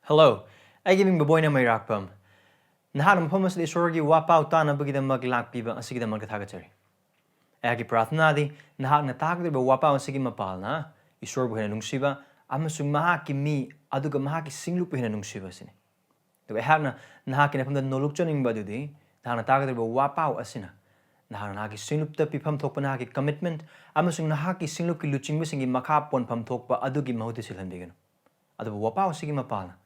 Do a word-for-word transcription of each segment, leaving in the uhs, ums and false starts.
Hello, ꯑꯩꯒꯤ ꯃꯤꯡ ꯕꯣꯕꯣꯏꯅ ꯃꯩꯔꯥꯛꯄꯝ꯫ ꯅꯍꯥꯛꯅ ꯃꯐꯝ ꯑꯁꯤꯗ ꯏꯁꯣꯔꯒꯤ ꯋꯥꯄꯥꯎ ꯇꯥꯅꯕꯒꯤꯗꯃꯛ ꯂꯥꯛꯄꯤꯕ ꯑꯁꯤꯒꯤꯗꯃꯛꯇ ꯊꯥꯒꯠꯆꯔꯤ꯫ ꯑꯩꯍꯥꯛꯀꯤ ꯄ꯭ꯔꯥꯔꯊꯅꯥꯗꯤ ꯅꯍꯥꯛꯅ ꯇꯥꯒꯗꯧꯔꯤꯕ ꯋꯥꯄꯥꯎ ꯑꯁꯤꯒꯤ ꯃꯄꯥꯜꯅ ꯏꯁꯣꯔꯕꯨ ꯍꯦꯟꯅ ꯅꯨꯡꯁꯤꯕ ꯑꯃꯁꯨꯡ ꯃꯍꯥꯛꯀꯤ ꯃꯤ ꯑꯗꯨꯒ ꯃꯍꯥꯛꯀꯤ ꯁꯤꯡꯂꯨꯞꯄꯨ ꯍꯦꯟꯅ ꯅꯨꯡꯁꯤꯕ ꯑꯁꯤꯅꯤ꯫ ꯑꯗꯨꯒ ꯑꯩꯍꯥꯛꯅ ꯅꯍꯥꯛꯀꯤ ꯅꯐꯝꯗ ꯅꯣꯂꯨꯛꯆꯅꯤꯡꯕ ꯑꯗꯨꯗꯤ ꯅꯍꯥꯛꯅ ꯇꯥꯒꯗꯧꯔꯤꯕ ꯋꯥꯄꯥꯎ ꯑꯁꯤꯅ ꯅꯍꯥꯛꯅ ꯅꯍꯥꯛꯀꯤ ꯁꯤꯡꯂꯨꯞꯇ ꯄꯤꯐꯝ ꯊꯣꯛꯄ ꯅꯍꯥꯛꯀꯤ commitment ꯑꯃꯁꯨꯡ ꯅꯍꯥꯛꯀꯤ ꯁꯤꯡꯂꯨꯞꯀꯤ ꯂꯨꯆꯤꯡꯕꯁꯤꯡꯒꯤ ꯃꯈꯥ ꯄꯣꯟꯐꯝ ꯊꯣꯛꯄ ꯑꯗꯨꯒꯤ ꯃꯍꯨꯠꯇ ꯁꯤꯜꯍꯟꯕꯤꯒꯅꯨ꯫ ꯑꯗꯨꯕꯨ ꯋꯥꯄꯥꯎ ꯑꯁꯤꯒꯤ ꯃꯄꯥꯜꯅ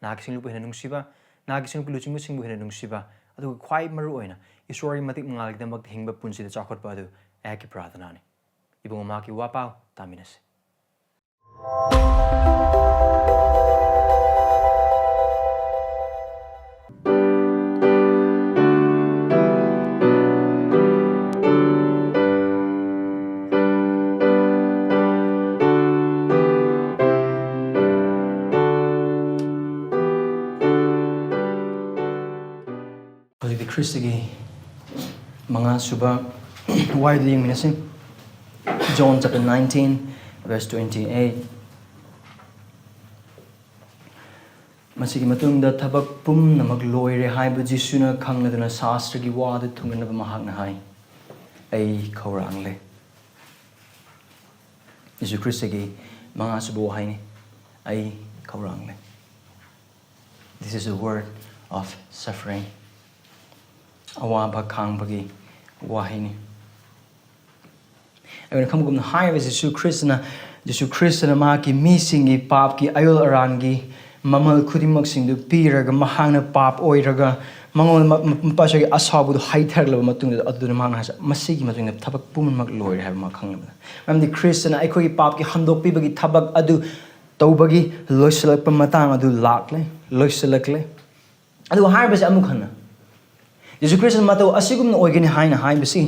ꯅꯍꯥꯛꯀꯤ ꯁꯤꯡꯂꯨꯞꯄꯨ ꯍꯦꯟꯅ ꯅꯨꯡꯁꯤꯕ, ꯅꯍꯥꯛꯀꯤ ꯁꯤꯡꯂꯨꯞꯀꯤ ꯂꯨꯆꯤꯡꯕꯁꯤꯡꯕꯨ ꯍꯦꯟꯅ ꯅꯨꯡꯁꯤꯕ, ꯑꯗꯨꯒ ꯈ꯭ꯋꯥꯏ ꯃꯔꯨ ꯑꯣꯏꯅ ꯏꯁꯣꯔꯒꯤ ꯃꯇꯤꯛ ꯃꯉꯥꯜꯒꯤꯗꯃꯛꯇ ꯍꯤꯡꯕ ꯄꯨꯟꯁꯤꯗ ꯆꯥꯎꯈꯠꯄ ꯑꯗꯨ ꯑꯩꯍꯥꯛꯀꯤ ꯄ꯭ꯔꯥꯔꯊꯅꯥꯅꯤ꯫ ꯏꯕꯨꯡꯉꯣ, ꯃꯍꯥꯛꯀꯤ ꯋꯥꯄꯥꯎ ꯇꯥꯃꯤꯟꯅꯁꯤ꯫ ꯍꯧꯖꯤꯛꯇꯤ ꯈ꯭ꯔꯤꯁꯇꯒꯤ ꯃꯉꯥ ꯁꯨꯕ ꯋꯥꯍꯩꯗꯨ ꯌꯦꯡꯃꯤꯟꯅꯁꯤ꯫ John chapter nineteen, verse twenty-eight. ꯃꯁꯤꯒꯤ ꯃꯇꯨꯡꯗ ꯊꯕꯛ ꯄꯨꯝꯅꯃꯛ ꯂꯣꯏꯔꯦ ꯍꯥꯏꯕ ꯖꯤꯁꯨꯅ ꯈꯪꯂꯗꯨꯅ ꯁꯥꯁꯇ꯭ꯔꯒꯤ ꯋꯥꯗꯨ ꯊꯨꯡꯅꯅꯕ ꯃꯍꯥꯛꯅ ꯍꯥꯏ, "ꯑꯩ ꯈꯧꯔꯥꯡꯂꯦ"꯫ ꯖꯤꯁꯨ ꯈ꯭ꯔꯤꯁꯇꯒꯤ ꯃꯉꯥꯁꯨꯕ ꯋꯥꯍꯩꯅꯤ, "ꯑꯩ ꯈꯧꯔꯥꯡꯂꯦ"꯫ This is a word of suffering. ꯑꯋꯥꯕ ꯈꯥꯡꯕꯒꯤ ꯋꯥꯍꯩꯅꯤ꯫ ꯑꯩꯈꯣꯏꯅ ꯈꯪꯕꯒꯨꯝꯅ, ꯍꯥꯏꯔꯤꯕ ꯖꯤꯁꯨ ꯈ꯭ꯔꯤꯁꯇꯅ, ꯖꯤꯁꯨ ꯈ꯭ꯔꯤꯁꯇꯅ ꯃꯍꯥꯛꯀꯤ ꯃꯤꯁꯤꯡꯒꯤ ꯄꯥꯞꯀꯤ ꯑꯌꯣꯜ ꯑꯔꯥꯟꯒꯤ ꯃꯃꯜ ꯈꯨꯗꯤꯡꯃꯛꯁꯤꯡꯗꯨ ꯄꯤꯔꯒ, ꯃꯍꯥꯛꯅ ꯄꯥꯞ ꯑꯣꯏꯔꯒ, ꯃꯉꯣꯟꯗ ꯃ-, ꯃ-, ꯃꯄꯥꯁꯤꯒꯤ ꯑꯁꯥꯎꯕꯗꯨ ꯍꯩꯊꯔꯛꯂꯕ ꯃꯇꯨꯡꯗ, ꯑꯗꯨꯅ ꯃꯍꯥꯛꯅ ꯍꯥꯏꯁꯦ, "ꯃꯁꯤꯒꯤ ꯃꯇꯨꯡꯗ ꯊꯕꯛ ꯄꯨꯝꯅꯃꯛ ꯂꯣꯏꯔꯦ" ꯍꯥꯏꯕ ꯃꯍꯥꯛ ꯈꯪꯂꯕꯅꯤ꯫ ꯃꯔꯝꯗꯤ ꯈ꯭ꯔꯤꯁꯇꯅ ꯑꯩꯈꯣꯏꯒꯤ ꯄꯥꯞꯀꯤ ꯍꯟꯗꯣꯛꯄꯤꯕꯒꯤ ꯊꯕꯛ ꯑꯗꯨ ꯇꯧꯕꯒꯤ ꯂꯣꯏꯁꯤꯜꯂꯛꯄ ꯃꯇꯥꯡ ꯑꯗꯨ ꯂꯥꯛꯂꯦ, ꯂꯣꯏꯁꯤꯜꯂꯛꯂꯦ꯫ ꯑꯗꯨꯒ ꯍꯥꯏꯔꯤꯕꯁꯦ ꯑꯃꯨꯛ ꯍꯟꯅ ꯖꯤꯁꯨ ꯈ꯭ꯔꯤꯁꯇꯅ ꯃꯇꯧ ꯑꯁꯤꯒꯨꯝꯅ ꯑꯣꯏꯒꯅꯤ ꯍꯥꯏꯅ ꯍꯥꯏꯕꯁꯤ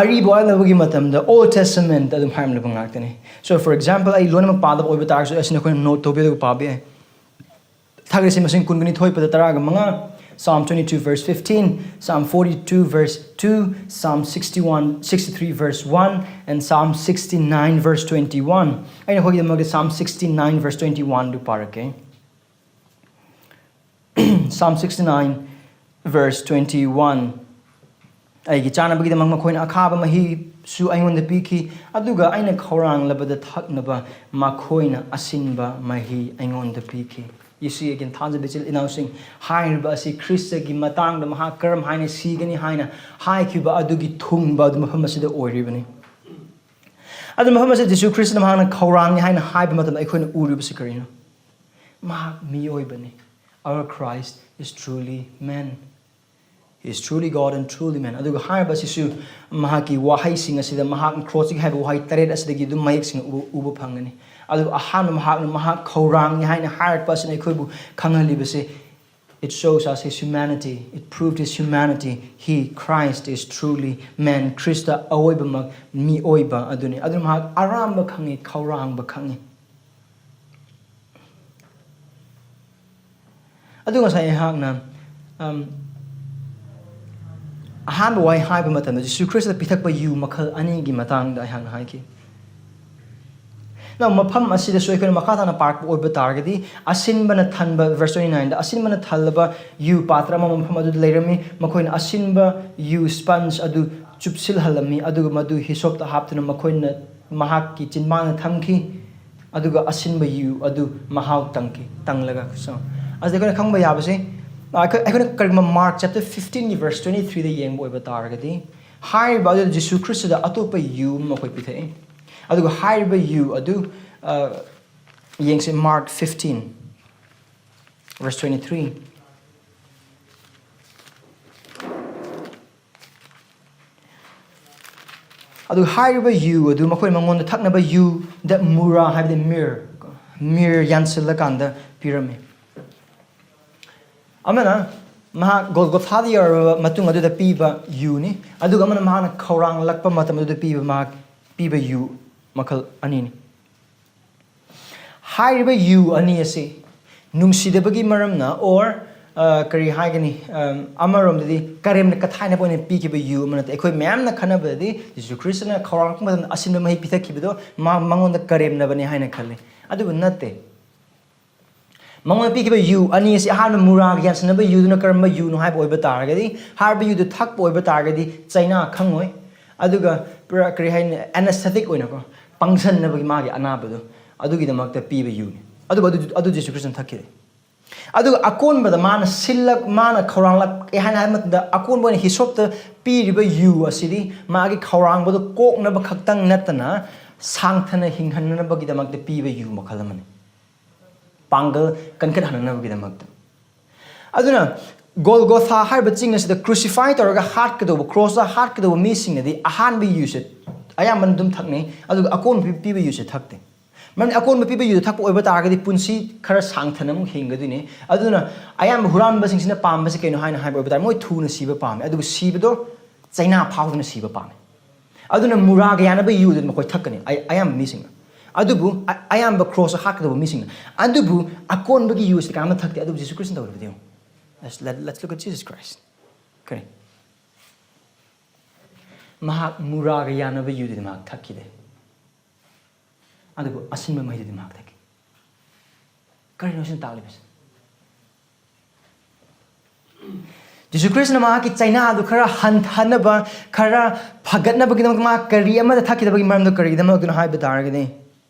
ꯑꯔꯤꯕ ꯑꯣꯏꯔꯛꯅꯕꯒꯤ ꯃꯇꯝꯗ Old Testament ꯑꯗꯨꯝ ꯍꯥꯏꯔꯝꯂꯕ ꯉꯥꯛꯇꯅꯤ꯫ So, for example, ꯑꯩ ꯂꯣꯏꯅꯃꯛ ꯄꯥꯗꯕ ꯑꯣꯏꯕ ꯇꯥꯔꯒꯁꯨ, ꯑꯁꯤꯅ ꯑꯩꯈꯣꯏꯅ note ꯇꯧꯕꯤꯔꯒ ꯄꯥꯕ ꯌꯥꯏ꯫ ꯊꯥꯒꯠꯂꯁꯤ ꯃꯁꯤꯡ ꯀꯨꯟꯒꯅꯤꯊꯣꯏ ꯄꯗ ꯇꯔꯥꯒ ꯃꯉꯥ, Psalm twenty-two verse fifteen, Psalm forty-two verse two, Psalm sixty-one, sixty-three verse one, and Psalm sixty-nine verse twenty-one꯫ ꯑꯩꯅ ꯑꯩꯈꯣꯏꯒꯤꯗꯃꯛꯇ Psalm sixty-nine verse twenty-one ꯗꯨ ꯄꯥꯔꯛꯀꯦ꯫ Psalm sixty-nine, verse twenty-one. "ꯑꯩꯒꯤ ꯆꯥꯅꯕꯒꯤꯗꯃꯛ ꯃꯈꯣꯏꯅ ꯑꯈꯥꯕ ꯃꯍꯤꯁꯨ ꯑꯩꯉꯣꯟꯗ ꯄꯤꯈꯤ, ꯑꯗꯨꯒ ꯑꯩꯅ ꯈꯧꯔꯥꯡꯂꯕꯗ ꯊꯛꯅꯕ ꯃꯈꯣꯏꯅ ꯑꯁꯤꯟꯕ ꯃꯍꯤ ꯑꯩꯉꯣꯟꯗ ꯄꯤꯈꯤ"꯫ You see again, ꯊꯥꯖꯕ ꯏꯆꯤꯜ ꯏꯅꯥꯎꯁꯤꯡ, ꯍꯥꯏꯔꯤꯕ ꯑꯁꯤ ꯈ꯭ꯔꯤꯁꯇꯒꯤ ꯃꯇꯥꯡꯗ, ꯃꯍꯥꯛ ꯀꯔꯝ ꯍꯥꯏꯅ ꯁꯤꯒꯅꯤ ꯍꯥꯏꯅ ꯍꯥꯏꯈꯤꯕ ꯑꯗꯨꯒꯤ ꯊꯨꯡꯕ ꯑꯗꯨ ꯃꯐꯝ ꯑꯁꯤꯗ ꯑꯣꯏꯔꯤꯕꯅꯤ꯫ ꯑꯗꯨ ꯃꯐꯝ ꯑꯁꯤꯗ ꯖꯤꯁꯨ ꯈ꯭ꯔꯤꯁꯇꯅ ꯃꯍꯥꯛꯅ ꯈꯧꯔꯥꯡꯉꯤ ꯍꯥꯏꯅ ꯍꯥꯏꯕ ꯃꯇꯝꯗ ꯑꯩꯈꯣꯏꯅ ꯎꯔꯤꯕꯁꯤ ꯀꯔꯤꯅꯣ? ꯃꯍꯥꯛ ꯃꯤꯑꯣꯏꯕꯅꯤ꯫ Our Christ is truly man. He is truly God and truly man. ꯑꯗꯨꯒ ꯍꯥꯏꯔꯤꯕ ꯑꯁꯤꯁꯨ ꯃꯍꯥꯛꯀꯤ ꯋꯥꯍꯩꯁꯤꯡ ꯑꯁꯤꯗ, ꯃꯍꯥꯛꯅ ꯀ꯭ꯔꯣꯁꯀꯤ ꯍꯥꯏꯕ ꯋꯥꯍꯩ ꯇꯔꯦꯠ ꯑꯁꯤꯗꯒꯤ ꯑꯗꯨꯝ ꯃꯌꯦꯛ ꯁꯦꯡꯅ ꯎꯕ, ꯎꯕ ꯐꯪꯒꯅꯤ꯫ ꯑꯗꯨꯒ ꯑꯍꯥꯟꯕ ꯃꯍꯥꯛꯅ ꯃꯍꯥꯛ ꯈꯧꯔꯥꯡꯉꯤ ꯍꯥꯏꯅ ꯍꯥꯏꯔꯛꯄ ꯑꯁꯤꯅ ꯑꯩꯈꯣꯏꯕꯨ ꯈꯪꯍꯜꯂꯤꯕꯁꯦ, it shows us his humanity. It proved his humanity. He, Christ, is truly man. Christ ꯑꯑꯣꯏꯕꯃꯛ ꯃꯤꯑꯣꯏꯕ ꯑꯗꯨꯅꯤ꯫ ꯑꯗꯨꯅ ꯃꯍꯥꯛ ꯑꯔꯥꯝꯕ ꯈꯪꯉꯤ, ꯈꯧꯔꯥꯡꯕ ꯈꯪꯉꯤ꯫ ꯑꯗꯨ ꯉꯁꯥꯏ ꯑꯩꯍꯥꯛꯅ, ꯑꯝ, ꯑꯍꯥꯟꯕ ꯋꯥꯍꯩ ꯍꯥꯏꯕ ꯃꯇꯝꯗ ꯖꯤꯁꯨ ꯈ꯭ꯔꯤꯁꯇ ꯄꯤꯊꯛꯄ ꯌꯨ ꯃꯈꯜ ꯑꯅꯤꯒꯤ ꯃꯇꯥꯡꯗ ꯑꯩꯍꯥꯛꯅ ꯍꯥꯏꯈꯤ꯫ Now, ꯃꯐꯝ ꯑꯁꯤꯗꯁꯨ ꯑꯩꯈꯣꯏꯅ ꯃꯈꯥ ꯇꯥꯅ ꯄꯥꯔꯛꯄ ꯑꯣꯏꯕ ꯇꯥꯔꯒꯗꯤ, ꯑꯁꯤꯟꯕꯅ ꯊꯟꯕ, verse twenty-nineꯗ, "ꯑꯁꯤꯟꯕꯅ ꯊꯜꯂꯕ ꯌꯨ ꯄꯥꯇ꯭ꯔ ꯑꯃ ꯃꯐꯝ ꯑꯗꯨꯗ ꯂꯩꯔꯝꯃꯤ꯫ ꯃꯈꯣꯏꯅ ꯑꯁꯤꯟꯕ ꯌꯨ sponge ꯑꯗꯨ ꯆꯨꯞꯁꯤꯜꯍꯜꯂꯝꯃꯤ, ꯑꯗꯨꯒ ꯃꯗꯨ ꯍꯤꯁꯣꯞꯇ ꯍꯥꯞꯇꯨꯅ ꯃꯈꯣꯏꯅ ꯃꯍꯥꯛꯀꯤ ꯆꯤꯟꯕꯥꯡꯗ ꯊꯝꯈꯤ, ꯑꯗꯨꯒ ꯑꯁꯤꯟꯕ ꯌꯨ ꯑꯗꯨ ꯃꯍꯥꯎ ꯇꯪꯈꯤ, ꯇꯪꯂꯒ"꯫ So, ꯑꯁꯤꯗ ꯑꯩꯈꯣꯏꯅ ꯈꯪꯕ ꯌꯥꯕꯁꯦ, ꯑꯩꯈꯣꯏ, ꯑꯩꯈꯣꯏꯅ ꯀꯔꯤꯒꯨꯝꯕ Mark chapter fifteenꯒꯤ verse twenty-threeꯗ ꯌꯦꯡꯕ ꯑꯣꯏꯕ ꯇꯥꯔꯒꯗꯤ, ꯍꯥꯏꯔꯤꯕ ꯑꯗꯨ ꯖꯤꯁꯨ ꯈ꯭ꯔꯤꯁꯇꯗ ꯑꯇꯣꯞꯄ ꯌꯨ ꯑꯃ ꯑꯩꯈꯣꯏ ꯄꯤꯊꯛꯏ꯫ ꯑꯗꯨꯒ ꯍꯥꯏꯔꯤꯕ ꯌꯨ ꯑꯗꯨ, ꯑ, ꯌꯦꯡꯁꯦ, Mark fifteen, verse twenty-three꯫ ꯑꯗꯨ ꯍꯥꯏꯔꯤꯕ ꯌꯨ ꯑꯗꯨ ꯃꯈꯣꯏ ꯃꯉꯣꯟꯗ ꯊꯛꯅꯕ ꯌꯨꯗ ꯃꯨꯔꯥ, ꯍꯥꯏꯕꯗꯤ myrrh, myrrh ꯌꯥꯟꯁꯤꯜꯂꯀꯥꯟꯗ ꯄꯤꯔꯝꯃꯤ꯫ ꯑꯃꯅ ꯃꯍꯥꯛ ꯒꯣꯜꯒꯣꯊꯥꯗ ꯌꯧꯔꯕ ꯃꯇꯨꯡ ꯑꯗꯨꯗ ꯄꯤꯕ ꯌꯨꯅꯤ, ꯑꯗꯨꯒ ꯑꯃꯅ ꯃꯍꯥꯛꯅ ꯈꯧꯔꯥꯡꯂꯛꯄ ꯃꯇꯝ ꯑꯗꯨꯗ ꯄꯤꯕ, ꯃꯍꯥꯛ ꯄꯤꯕ ꯌꯨ ꯃꯈꯜ ꯑꯅꯤꯅꯤ꯫ ꯍꯥꯏꯔꯤꯕ ꯌꯨ ꯑꯅꯤ ꯑꯁꯤ ꯅꯨꯡꯁꯤꯗꯕꯒꯤ ꯃꯔꯝꯅ, or, ꯑ, ꯀꯔꯤ ꯍꯥꯏꯒꯅꯤ, ꯑꯝ, ꯑꯃꯔꯣꯝꯗꯗꯤ ꯀꯔꯦꯝꯅ ꯀꯊꯥꯏꯅꯕ ꯑꯣꯏꯅ ꯄꯤꯈꯤꯕ ꯌꯨ ꯑꯃ ꯅꯠꯇꯦ꯫ ꯑꯩꯈꯣꯏ ꯃꯌꯥꯝꯅ ꯈꯟꯅꯕꯗꯗꯤ ꯖꯤꯁꯨ ꯈ꯭ꯔꯤꯁꯇꯅ ꯈꯧꯔꯥꯡꯂꯛꯄ ꯃꯇꯝꯗ ꯑꯁꯤꯟꯕ ꯃꯍꯤ ꯄꯤꯊꯛꯈꯤꯕꯗꯣ ꯃꯥ, ꯃꯉꯣꯟꯗ ꯀꯔꯦꯝꯅꯕꯅꯤ ꯍꯥꯏꯅ ꯈꯜꯂꯤ꯫ ꯑꯗꯨꯕꯨ ꯅꯠꯇꯦ꯫ ꯃꯉꯣꯟꯗ ꯄꯤꯈꯤꯕ ꯌꯨ ꯑꯅꯤ ꯑꯁꯤ, ꯑꯍꯥꯟꯕ ꯃꯨꯔꯥꯒ ꯌꯥꯟꯁꯤꯟꯅꯕ ꯌꯨꯗꯨꯅ ꯀꯔꯝꯕ ꯌꯨꯅꯣ ꯍꯥꯏꯕ ꯑꯣꯏꯕ ꯇꯥꯔꯒꯗꯤ, ꯍꯥꯏꯔꯤꯕ ꯌꯨꯗꯨ ꯊꯛꯄ ꯑꯣꯏꯕ ꯇꯥꯔꯒꯗꯤ ꯆꯩꯅꯥ ꯈꯪꯉꯣꯏ꯫ ꯑꯗꯨꯒ ꯄꯨꯔꯥ ꯀꯔꯤ ꯍꯥꯏꯅꯤ, ꯑꯦꯅꯦꯁꯊꯦꯇꯤꯛ ꯑꯣꯏꯅꯀꯣ, ꯄꯪꯁꯟꯅꯕꯒꯤ ꯃꯥꯒꯤ ꯑꯅꯥꯕꯗꯣ, ꯑꯗꯨꯒꯤꯗꯃꯛꯇ ꯄꯤꯕ ꯌꯨꯅꯤ꯫ ꯑꯗꯨꯒ ꯑꯗꯨ, ꯑꯗꯨ ꯖꯤꯁꯨ ꯈ꯭ꯔꯤꯁꯇꯅ ꯊꯛꯈꯤꯗꯦ꯫ ꯑꯗꯨꯒ ꯑꯀꯣꯟꯕꯗ ꯃꯥꯅ ꯁꯤꯜꯂꯛ ꯃꯥꯅ ꯈꯧꯔꯥꯡꯂꯛꯑꯦ ꯍꯥꯏꯅ ꯍꯥꯏꯕ ꯃꯇꯝꯗ, ꯑꯀꯣꯟꯕ ꯑꯣꯏꯅ ꯍꯤꯁꯣꯞꯇ ꯄꯤꯔꯤꯕ ꯌꯨ ꯑꯁꯤꯗꯤ ꯃꯥꯒꯤ ꯈꯧꯔꯥꯡꯕꯗꯨ ꯀꯣꯛꯅꯕ ꯈꯛꯇꯪ ꯅꯠꯇꯅ, ꯁꯥꯡꯊꯅ ꯍꯤꯡꯍꯟꯅꯅꯕꯒꯤꯗꯃꯛꯇ ꯄꯤꯕ ꯌꯨ ꯃꯈꯜ ꯑꯃꯅꯤ꯫ ꯄꯥꯡꯒꯜ ꯀꯟꯈꯠꯍꯟꯅꯅꯕꯒꯤꯗꯃꯛꯇ꯫ ꯑꯗꯨꯅ ꯒꯣꯜꯒꯣꯊꯥ ꯍꯥꯏꯔꯤꯕ ꯆꯤꯡ ꯑꯁꯤꯗ ꯀ꯭ꯔꯨꯁꯤꯐꯥꯏ ꯇꯧꯔꯒ ꯍꯥꯠꯀꯗꯧꯕ, ꯀ꯭ꯔꯣꯁꯇ ꯍꯥꯠꯀꯗꯧꯕ ꯃꯤꯁꯤꯡꯅꯗꯤ ꯑꯍꯥꯟꯕ ꯌꯨꯁꯦ ꯑꯌꯥꯝꯕꯅ ꯑꯗꯨꯝ ꯊꯛꯅꯩ, ꯑꯗꯨꯒ ꯑꯀꯣꯟꯕ ꯄꯤ-, ꯄꯤꯕ ꯌꯨꯁꯦ ꯊꯛꯇꯦ꯫ ꯃꯔꯝꯗꯤ ꯑꯀꯣꯟꯕ ꯄꯤꯕ ꯌꯨꯗ ꯊꯛꯄ ꯑꯣꯏꯕ ꯇꯥꯔꯒꯗꯤ ꯄꯨꯟꯁꯤ ꯈꯔ ꯁꯥꯡꯊꯅ ꯑꯃꯨꯛ ꯍꯤꯡꯒꯗꯣꯏꯅꯤ꯫ ꯑꯗꯨꯅ ꯑꯌꯥꯝꯕ ꯍꯨꯔꯥꯟꯕꯁꯤꯡꯁꯤꯅ ꯄꯥꯝꯕꯁꯤ ꯀꯩꯅꯣ ꯍꯥꯏꯅ ꯍꯥꯏꯕ ꯑꯣꯏꯕ ꯇꯥꯔꯗꯤ, ꯃꯣꯏ ꯊꯨꯅ ꯁꯤꯕ ꯄꯥꯝꯃꯦ, ꯑꯗꯨꯒ ꯁꯤꯕꯗꯣ ꯆꯩꯅꯥ ꯐꯥꯎꯗꯅ ꯁꯤꯕ ꯄꯥꯝꯃꯦ꯫ ꯑꯗꯨꯅ ꯃꯨꯔꯥꯒ ꯌꯥꯅꯕ ꯌꯨꯗ ꯃꯈꯣꯏ ꯊꯛꯀꯅꯤ, ꯑꯌꯥꯝꯕ ꯃꯤꯁꯤꯡꯅ꯫ ꯑꯗꯨꯕꯨ ꯑ-, ꯑꯌꯥꯝꯕ ꯀ꯭ꯔꯣꯁꯇ ꯍꯥꯠꯀꯗꯧꯕ ꯃꯤꯁꯤꯡꯅ꯫ ꯑꯗꯨꯕꯨ ꯑꯀꯣꯟꯕꯒꯤ ꯌꯨꯁꯤ ꯀꯅꯥꯝꯇ ꯊꯛꯇꯦ, ꯑꯗꯨꯕꯨ ꯖꯤꯁꯨ ꯈ꯭ꯔꯤꯁꯇꯅ ꯇꯧꯔꯤꯕꯗꯤ ꯌꯦꯡꯉꯨ꯫ Let's, let, let's look at Jesus Christ. ꯀꯔꯤ? ꯃꯍꯥꯛ ꯃꯨꯔꯥꯒ ꯌꯥꯅꯕ ꯌꯨꯗꯨꯗꯤ ꯃꯍꯥꯛ ꯊꯛꯈꯤꯗꯦ꯫ ꯑꯗꯨꯕꯨ ꯑꯁꯤꯟꯕ ꯃꯍꯤꯗꯨꯗꯤ ꯃꯍꯥꯛ ꯊꯛꯈꯤ꯫ ꯀꯔꯤꯅꯣ ꯁꯤꯅ ꯇꯥꯛꯂꯤꯕꯁꯦ? ꯖꯤꯁꯨ ꯈ꯭ꯔꯤꯁꯇꯅ ꯃꯍꯥꯛꯀꯤ ꯆꯩꯅꯥꯗꯨ ꯈꯔ ꯍꯟꯊꯅꯕ, ꯈꯔ ꯐꯒꯠꯅꯕꯒꯤꯗꯃꯛ ꯃꯍꯥꯛ ꯀꯔꯤ ꯑꯃꯗ ꯊꯛꯈꯤꯗꯕꯒꯤ ꯃꯔꯝꯗꯣ ꯀꯔꯤꯒꯤꯗꯃꯛꯇꯅꯣ ꯍꯥꯏꯕ ꯇꯥꯔꯒꯗꯤ,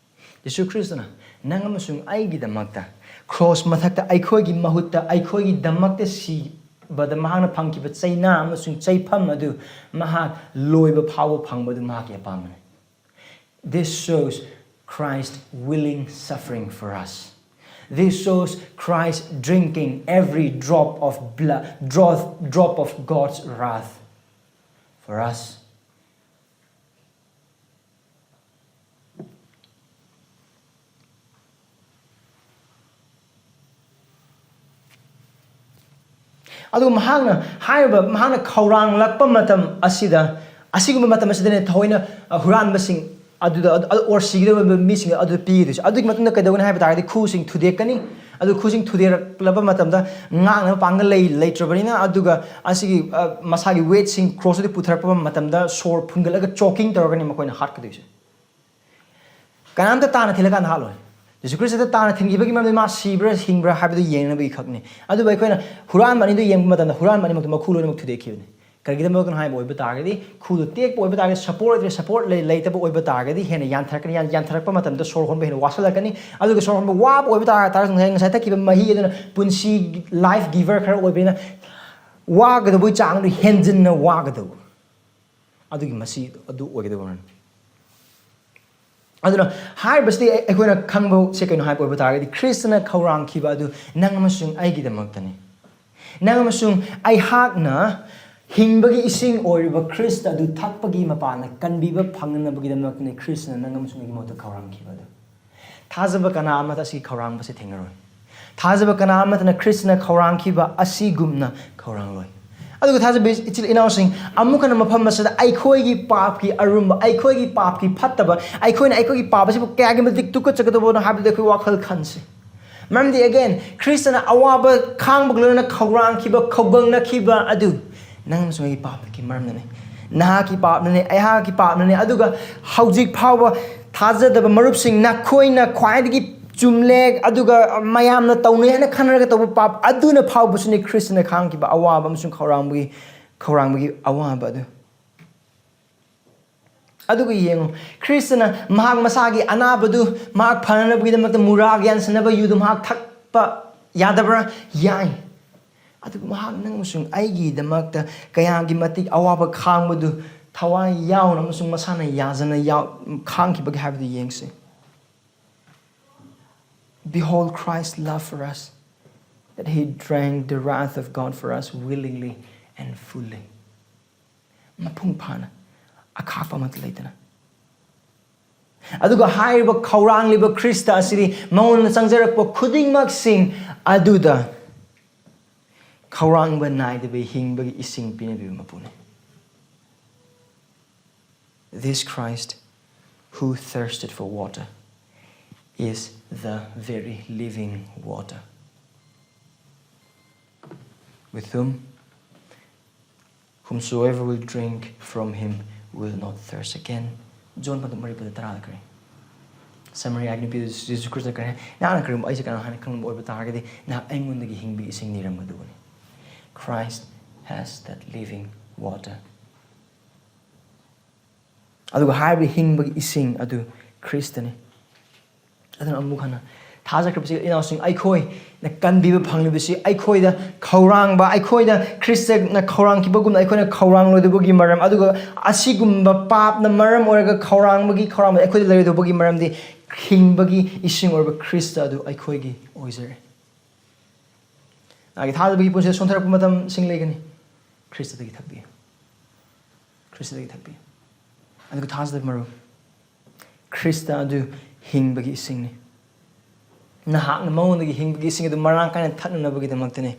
ꯖꯤꯁꯨ ꯈ꯭ꯔꯤꯁꯇꯅ ꯅꯪ ꯑꯃꯁꯨꯡ ꯑꯩꯒꯤꯗꯃꯛꯇ ꯀ꯭ꯔꯣꯁ ꯃꯊꯛꯇ ꯑꯩꯈꯣꯏꯒꯤ ꯃꯍꯨꯠꯇ, ꯑꯩꯈꯣꯏꯒꯤꯗꯃꯛꯇ ꯁꯤꯕꯗ ꯃꯍꯥꯛꯅ ꯐꯪꯈꯤꯕ ꯆꯩꯅꯥ ꯑꯃꯁꯨꯡ ꯆꯩꯐꯝ ꯑꯗꯨ ꯃꯍꯥꯛ ꯂꯣꯏꯕ ꯐꯥꯎꯕ ꯐꯪꯕꯗꯨ ꯃꯍꯥꯛꯀꯤ ꯑꯄꯥꯝꯕꯅꯤ꯫ This shows Christ willing suffering for us. This shows Christ drinking every drop of blood, drop, drop of God's wrath for us. ꯑꯗꯨꯒ ꯃꯍꯥꯛꯅ ꯍꯥꯏꯔꯤꯕ, ꯃꯍꯥꯛꯅ ꯈꯧꯔꯥꯡꯂꯛꯄ ꯃꯇꯝ ꯑꯁꯤꯗ, ꯑꯁꯤꯒꯨꯝꯕ ꯃꯇꯝ ꯑꯁꯤꯗꯅꯦ ꯊꯑꯣꯏꯅ, ꯑ, ꯍꯨꯔꯥꯟꯕꯁꯤꯡ ꯑꯗꯨꯗ, ꯑꯗꯨ, ꯑꯗꯨ, or ꯁꯤꯒꯗꯧꯔꯤꯕ ꯃꯤꯁꯤꯡ ꯑꯗꯨ ꯄꯤꯒꯗꯣꯏꯁꯦ꯫ ꯑꯗꯨꯒꯤ ꯃꯇꯨꯡꯗ ꯀꯩꯗꯧꯒꯅꯤ ꯍꯥꯏꯕ ꯇꯥꯔꯒꯗꯤ ꯈꯨꯁꯤꯡ ꯊꯨꯗꯦꯛꯀꯅꯤ꯫ ꯑꯗꯨ ꯈꯨꯁꯤꯡ ꯊꯨꯗꯦꯛꯂꯛꯂꯕ ꯃꯇꯝꯗ ꯉꯥꯛꯅꯕ ꯄꯥꯡꯒꯜ ꯂꯩ-, ꯂꯩꯇ꯭ꯔꯕꯅꯤꯅ, ꯑꯗꯨꯒ ꯑꯁꯤꯒꯤ, ꯑ, ꯃꯁꯥꯒꯤ ꯋꯦꯠꯁꯤꯡ ꯀ꯭ꯔꯣꯁꯇꯨꯗ ꯄꯨꯊꯔꯛꯄ ꯃꯇꯝꯗ ꯁꯣꯔ ꯐꯨꯟꯒꯠꯂꯒ ꯆꯣꯀꯤꯡ ꯇꯧꯔꯒꯅꯤ ꯃꯈꯣꯏꯅ ꯍꯥꯠꯀꯗꯣꯏꯁꯦ꯫ ꯀꯅꯥꯝꯇ ꯇꯥꯅ ꯊꯤꯜꯂꯀꯥꯟꯗ ꯍꯥꯠꯂꯣꯏ꯫ ꯖꯤꯁꯨ ꯈ꯭ꯔꯤꯁꯇꯗ ꯇꯥꯟꯅ ꯊꯤꯟꯈꯤꯕꯒꯤ ꯃꯔꯝꯗꯤ ꯃꯥ ꯁꯤꯕ꯭ꯔꯥ ꯍꯤꯡꯕ꯭ꯔꯥ ꯍꯥꯏꯕꯗꯨ ꯌꯦꯡꯅꯕꯒꯤ ꯈꯛꯅꯤ꯫ ꯑꯗꯨꯕꯨ ꯑꯩꯈꯣꯏꯅ ꯍꯨꯔꯥꯟꯕ ꯑꯅꯤꯗꯨ ꯌꯦꯡꯕ ꯃꯇꯝꯗ ꯍꯨꯔꯥꯟꯕ ꯑꯅꯤꯃꯛꯇꯨ ꯃꯈꯨ ꯂꯣꯏꯅꯃꯛ ꯊꯨꯗꯦꯛꯈꯤꯕꯅꯤ꯫ ꯀꯔꯤꯒꯤꯗꯃꯛꯇꯅꯣ ꯍꯥꯏꯕ ꯑꯣꯏꯕ ꯇꯥꯔꯒꯗꯤ, ꯈꯨꯗꯨ ꯇꯦꯛꯄ ꯑꯣꯏꯕ ꯇꯥꯔꯒꯗꯤ, ꯁꯞꯄꯣꯔꯠ ꯂꯩꯇ꯭ꯔꯦ, ꯁꯞꯄꯣꯔꯠ ꯂꯩ-, ꯂꯩꯇꯕ ꯑꯣꯏꯕ ꯇꯥꯔꯒꯗꯤ ꯍꯦꯟꯅ ꯌꯥꯟꯊꯔꯛꯀꯅꯤ꯫ ꯌꯥꯟ-, ꯌꯥꯟꯊꯔꯛꯄ ꯃꯇꯝꯗ ꯁꯣꯔ ꯍꯣꯟꯕ ꯍꯦꯟꯅ ꯋꯥꯁꯤꯜꯂꯛꯀꯅꯤ꯫ ꯑꯗꯨꯒ ꯁꯣꯔ ꯍꯣꯟꯕ ꯋꯥꯕ ꯑꯣꯏꯕ ꯇꯥꯔ-, ꯇꯥꯔꯒꯁꯨ ꯉꯁꯥꯏ, ꯉꯁꯥꯏ ꯊꯛꯈꯤꯕ ꯃꯍꯤ ꯑꯗꯨꯅ ꯄꯨꯟꯁꯤ, life giver ꯈꯔ ꯑꯣꯏꯕꯅꯤꯅ ꯋꯥꯒꯗꯧꯕꯒꯤ ꯆꯥꯡꯗꯨ ꯍꯦꯟꯖꯤꯟꯅ ꯋꯥꯒꯗꯧꯕ꯫ ꯑꯗꯨꯒꯤ ꯃꯁꯤ ꯑꯗꯨ ꯑꯣꯏꯒꯗꯧꯕꯅꯤ꯫ ꯑꯗꯨꯅ ꯍꯥꯏꯔꯤꯕꯁꯤꯗꯤ ꯑꯩꯈꯣꯏꯅ ꯈꯪꯕꯁꯦ ꯀꯩꯅꯣ ꯍꯥꯏꯕ ꯑꯣꯏꯕ ꯇꯥꯔꯒꯗꯤ, ꯈ꯭ꯔꯤꯁꯇꯅ ꯈꯧꯔꯥꯡꯈꯤꯕ ꯑꯗꯨ ꯅꯪ ꯑꯃꯁꯨꯡ ꯑꯩꯒꯤꯗꯃꯛꯇꯅꯤ꯫ ꯅꯪ ꯑꯃꯁꯨꯡ ꯑꯩꯍꯥꯛꯅ ꯍꯤꯡꯕꯒꯤ ꯏꯁꯤꯡ ꯑꯣꯏꯔꯤꯕ ꯈ꯭ꯔꯤꯁꯇ ꯑꯗꯨ ꯊꯛꯄꯒꯤ ꯃꯄꯥꯟꯅ ꯀꯟꯕꯤꯕ ꯐꯪꯅꯅꯕꯒꯤꯗꯃꯛꯇꯅꯤ ꯈ꯭ꯔꯤꯁꯇꯅ ꯅꯪ ꯑꯃꯁꯨꯡ ꯑꯩꯒꯤ ꯃꯍꯨꯠꯇ ꯈꯧꯔꯥꯡꯈꯤꯕ ꯑꯗꯨ꯫ ꯊꯥꯖꯕ ꯀꯅꯥ ꯑꯃꯠꯇ ꯑꯁꯤ ꯈꯧꯔꯥꯡꯕꯁꯦ ꯊꯦꯡꯅꯔꯣꯏ꯫ ꯊꯥꯖꯕ ꯀꯅꯥ ꯑꯃꯠꯇꯅ ꯈ꯭ꯔꯤꯁꯇꯅ ꯈꯧꯔꯥꯡꯈꯤꯕ ꯑꯁꯤꯒꯨꯝꯅ ꯈꯧꯔꯥꯡꯂꯣꯏ꯫ ꯑꯗꯨꯒ ꯊꯥꯖꯕ ꯏꯆꯤꯜ ꯏꯅꯥꯎꯁꯤꯡ, ꯑꯃꯨꯛ ꯍꯟꯅ ꯃꯐꯝ ꯑꯁꯤꯗ ꯑꯩꯈꯣꯏꯒꯤ ꯄꯥꯞꯀꯤ ꯑꯔꯨꯝꯕ, ꯑꯩꯈꯣꯏꯒꯤ ꯄꯥꯞꯀꯤ ꯐꯠꯇꯕ, ꯑꯩꯈꯣꯏꯅ ꯑꯩꯈꯣꯏꯒꯤ ꯄꯥꯞ ꯑꯁꯤꯕꯨ ꯀꯌꯥꯒꯤ ꯃꯇꯤꯛ ꯇꯨꯀꯠꯆꯒꯗꯧꯕꯅꯣ ꯍꯥꯏꯕꯗꯨ ꯑꯩꯈꯣꯏ ꯋꯥꯈꯜ ꯈꯟꯁꯤ꯫ ꯃꯔꯝꯗꯤ, again, ꯈ꯭ꯔꯤꯁꯇꯅ ꯑꯋꯥꯕ ꯈꯥꯡꯕꯒ ꯂꯣꯏꯅꯅ ꯈꯧꯔꯥꯡꯈꯤꯕ, ꯈꯧꯒꯪꯅꯈꯤꯕ ꯑꯗꯨ ꯅꯪ ꯑꯃꯁꯨꯡ ꯑꯩꯒꯤ ꯄꯥꯞꯀꯤ ꯃꯔꯝꯅꯅꯤ꯫ ꯅꯍꯥꯛꯀꯤ ꯄꯥꯞꯅꯅꯤ, ꯑꯩꯍꯥꯛꯀꯤ ꯄꯥꯞꯅꯅꯤ꯫ ꯑꯗꯨꯒ ꯍꯧꯖꯤꯛ ꯐꯥꯎꯕ ꯊꯥꯖꯗꯕ ꯃꯔꯨꯞꯁꯤꯡ, ꯅꯈꯣꯏꯅ ꯈ꯭ꯋꯥꯏꯗꯒꯤ ꯆꯨꯝꯂꯦ, ꯑꯗꯨꯒ ꯃꯌꯥꯝꯅ ꯇꯧꯅꯩ ꯍꯥꯏꯅ ꯈꯟꯅꯔꯒ ꯇꯧꯕ ꯄꯥꯞ ꯑꯗꯨꯅ ꯐꯥꯎꯕꯁꯨꯅꯤ ꯈ꯭ꯔꯤꯁꯇꯅ ꯈꯥꯡꯈꯤꯕ ꯑꯋꯥꯕ ꯑꯃꯁꯨꯡ ꯈꯧꯔꯥꯡꯕꯒꯤ, ꯈꯧꯔꯥꯡꯕꯒꯤ ꯑꯋꯥꯕ ꯑꯗꯨ꯫ ꯑꯗꯨꯒ ꯌꯦꯡꯉꯨ, ꯈ꯭ꯔꯤꯁꯇꯅ ꯃꯍꯥꯛ ꯃꯁꯥꯒꯤ ꯑꯅꯥꯕꯗꯨ ꯃꯍꯥꯛ ꯐꯅꯅꯕꯒꯤꯗꯃꯛꯇ ꯃꯨꯔꯥ ꯌꯥꯟꯁꯤꯟꯅꯕ ꯌꯨꯗꯨ ꯃꯍꯥꯛ ꯊꯛꯄ ꯌꯥꯗꯕ꯭ꯔꯥ? ꯌꯥꯏ꯫ ꯑꯗꯨꯕꯨ ꯃꯍꯥꯛ ꯅꯪ ꯑꯃꯁꯨꯡ ꯑꯩꯒꯤꯗꯃꯛꯇ ꯀꯌꯥꯒꯤ ꯃꯇꯤꯛ ꯑꯋꯥꯕ ꯈꯥꯡꯕꯗꯨ ꯊꯋꯥꯏ ꯌꯥꯎꯅ ꯑꯃꯁꯨꯡ ꯃꯁꯥꯅ ꯌꯥꯖꯅ ꯌꯥꯎ-, ꯈꯥꯡꯈꯤꯕꯒꯦ ꯍꯥꯏꯕꯗꯨ ꯌꯦꯡꯁꯤ꯫ Behold Christ's love for us, that he drank the wrath of God for us willingly and fully. ꯃꯄꯨꯡ ꯐꯥꯅ, ꯑꯈꯥꯛꯄ ꯑꯃꯠꯇ ꯂꯩꯇꯅ꯫ ꯑꯗꯨꯒ ꯍꯥꯏꯔꯤꯕ ꯈꯧꯔꯥꯡꯂꯤꯕ ꯈ꯭ꯔꯤꯁꯇ ꯑꯁꯤꯗꯤ ꯃꯉꯣꯟꯗ ꯆꯪꯖꯔꯛꯄ ꯈꯨꯗꯤꯡꯃꯛꯁꯤꯡ ꯑꯗꯨꯗ ꯈꯧꯔꯥꯡꯕ ꯅꯥꯏꯗꯕ ꯍꯤꯡꯕꯒꯤ ꯏꯁꯤꯡ ꯄꯤꯅꯕꯤꯕ ꯃꯄꯨꯅꯤ꯫ This Christ who thirsted for water is the very living water, with whom, whomsoever will drink from him will not thirst again. John ꯄꯗꯨ ꯃꯔꯤ ꯄꯗ ꯇꯔꯥꯗ ꯀꯔꯤ? ꯁꯃꯔꯤꯌꯥꯒꯤ ꯅꯨꯄꯤꯗꯨ ꯖꯤꯁꯨ ꯈ꯭ꯔꯤꯁꯇ ꯀꯔꯤ ꯍꯥꯏ? "ꯅꯍꯥꯛꯅ ꯀꯔꯤꯒꯨꯝꯕ ꯑꯩꯁꯦ ꯀꯅꯥ ꯍꯥꯏꯅ ꯈꯪꯕ ꯑꯣꯏꯕ ꯇꯥꯔꯒꯗꯤ, ꯅꯍꯥꯛ ꯑꯩꯉꯣꯟꯗꯒꯤ ꯍꯤꯡꯕꯒꯤ ꯏꯁꯤꯡ ꯅꯤꯔꯝꯒꯗꯧꯕꯅꯤ." Christ has that living water. ꯑꯗꯨꯒ ꯍꯥꯏꯔꯤꯕ ꯍꯤꯡꯕꯒꯤ ꯏꯁꯤꯡ ꯑꯗꯨ ꯈ꯭ꯔꯤꯁꯇꯅꯤ꯫ ꯑꯗꯨꯅ ꯑꯃꯨꯛ ꯍꯟꯅ ꯊꯥꯖꯈ꯭ꯔꯕꯁꯤ ꯏꯅꯥꯎꯁꯤꯡ, ꯑꯩꯈꯣꯏꯅ ꯀꯟꯕꯤꯕ ꯐꯪꯂꯤꯕꯁꯤ, ꯑꯩꯈꯣꯏꯗ ꯈꯧꯔꯥꯡꯕ, ꯑꯩꯈꯣꯏꯗ ꯈ꯭ꯔꯤꯁꯇꯅ ꯈꯧꯔꯥꯡꯈꯤꯕꯒꯨꯝꯅ ꯑꯩꯈꯣꯏꯅ ꯈꯧꯔꯥꯡꯂꯣꯏꯗꯕꯒꯤ ꯃꯔꯝ, ꯑꯗꯨꯒ ꯑꯁꯤꯒꯨꯝꯕ ꯄꯥꯞꯅ ꯃꯔꯝ ꯑꯣꯏꯔꯒ ꯈꯧꯔꯥꯡꯕꯒꯤ, ꯈꯧꯔꯥꯡꯕ ꯑꯩꯈꯣꯏꯗ ꯂꯩꯔꯣꯏꯗꯧꯕꯒꯤ ꯃꯔꯝꯗꯤ ꯍꯤꯡꯕꯒꯤ ꯏꯁꯤꯡ ꯑꯣꯏꯔꯕ ꯈ꯭ꯔꯤꯁꯇ ꯑꯗꯨ ꯑꯩꯈꯣꯏꯒꯤ ꯑꯣꯏꯖꯔꯦ꯫ ꯅꯍꯥꯛꯀꯤ ꯊꯥꯖꯕꯒꯤ ꯄꯨꯟꯁꯤꯗ ꯁꯣꯟꯊꯔꯛꯄ ꯃꯇꯝꯁꯤꯡ ꯂꯩꯒꯅꯤ꯫ ꯈ꯭ꯔꯤꯁꯇꯗꯒꯤ ꯊꯛꯄꯤꯌꯨ꯫ ꯈ꯭ꯔꯤꯁꯇꯗꯒꯤ ꯊꯛꯄꯤꯌꯨ꯫ ꯑꯗꯨꯒ ꯊꯥꯖꯗꯕ ꯃꯔꯨꯞ, ꯈ꯭ꯔꯤꯁꯇ ꯑꯗꯨ ꯍꯤꯡꯕꯒꯤ ꯏꯁꯤꯡꯅꯤ꯫ ꯅꯍꯥꯛꯅ ꯃꯉꯣꯟꯗꯒꯤ ꯍꯤꯡꯕꯒꯤ ꯏꯁꯤꯡ ꯑꯗꯨ ꯃꯔꯥꯡ ꯀꯥꯏꯅ ꯊꯛꯅꯅꯕꯒꯤꯗꯃꯛꯇꯅꯤ꯫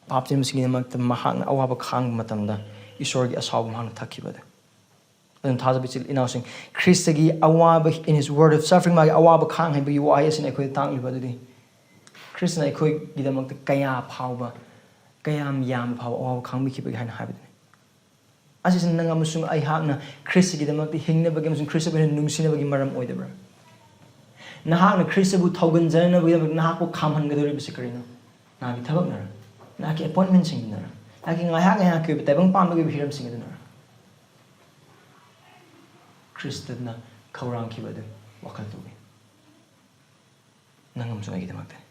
ꯄꯥꯞ ꯆꯦꯟꯕꯁꯤꯡꯒꯤꯗꯃꯛꯇ ꯃꯍꯥꯛꯅ ꯑꯋꯥꯕ ꯈꯥꯡꯕ ꯃꯇꯝꯗ ꯏꯁꯣꯔꯒꯤ ꯑꯁꯥꯎꯕ ꯃꯍꯥꯛꯅ ꯊꯛꯈꯤꯕ ꯑꯗꯨ꯫ ꯑꯗꯨꯅ ꯊꯥꯖꯕ ꯏꯆꯤꯜ ꯏꯅꯥꯎꯁꯤꯡ, ꯈ꯭ꯔꯤꯁꯇꯒꯤ ꯑꯋꯥꯕ, in his word of suffering, ꯃꯥꯒꯤ ꯑꯋꯥꯕ ꯈꯥꯡ ꯍꯩꯕꯒꯤ ꯋꯥꯍꯩ ꯑꯁꯤꯅ ꯑꯩꯈꯣꯏꯗ ꯇꯥꯛꯂꯤꯕ ꯑꯗꯨꯗꯤ ꯈ꯭ꯔꯤꯁꯇꯅ ꯑꯩꯈꯣꯏꯒꯤꯗꯃꯛꯇ ꯀꯌꯥ ꯐꯥꯎꯕ, ꯀꯌꯥꯝ ꯌꯥꯝꯕ ꯐꯥꯎꯕ ꯑꯋꯥꯕ ꯈꯥꯡꯕꯤꯈꯤꯕꯒꯦ ꯍꯥꯏꯅ ꯍꯥꯏꯕꯗꯨꯅꯤ꯫ ꯑꯁꯤꯁꯤ ꯅꯪ ꯑꯃꯁꯨꯡ ꯑꯩꯍꯥꯛꯅ ꯈ꯭ꯔꯤꯁꯇꯒꯤꯗꯃꯛꯇ ꯍꯤꯡꯅꯕꯒꯤ ꯑꯃꯁꯨꯡ ꯈ꯭ꯔꯤꯁꯇꯕꯨ ꯍꯦꯟꯅ ꯅꯨꯡꯁꯤꯅꯕꯒꯤ ꯃꯔꯝ ꯑꯣꯏꯗꯕ꯭ꯔꯥ? ꯅꯍꯥꯛꯅ ꯈ꯭ꯔꯤꯁꯇꯕꯨ ꯊꯧꯒꯟꯖꯅꯅꯕꯒꯤꯗꯃꯛ ꯅꯍꯥꯛꯄꯨ ꯈꯥꯝꯍꯟꯒꯗꯧꯔꯤꯕꯁꯤ ꯀꯔꯤꯅꯣ? ꯅꯍꯥꯛꯀꯤ ꯊꯕꯛꯅꯔ? ꯅꯍꯥꯛꯀꯤ ꯑꯦꯄꯣꯏꯟꯃꯦꯟꯁꯤꯡꯗꯨꯅꯔ? ꯅꯍꯥꯛꯀꯤ ꯉꯥꯏꯍꯥꯛ ꯉꯥꯏꯍꯥꯛꯀꯤ ꯑꯣꯏꯕ ꯇꯥꯏꯕꯪ ꯄꯥꯟꯕꯒꯤ ꯑꯣꯏꯕ ꯍꯤꯔꯝꯁꯤꯡ ꯑꯗꯨꯅꯔ? ꯈ꯭ꯔꯤꯁꯇꯅ ꯈꯧꯔꯥꯡꯈꯤꯕ ꯑꯗꯨ ꯋꯥꯈꯜ ꯇꯧꯏ꯫ ꯅꯪ ꯑꯃꯁꯨꯡ ꯑꯩꯒꯤꯗꯃꯛꯇꯅꯤ꯫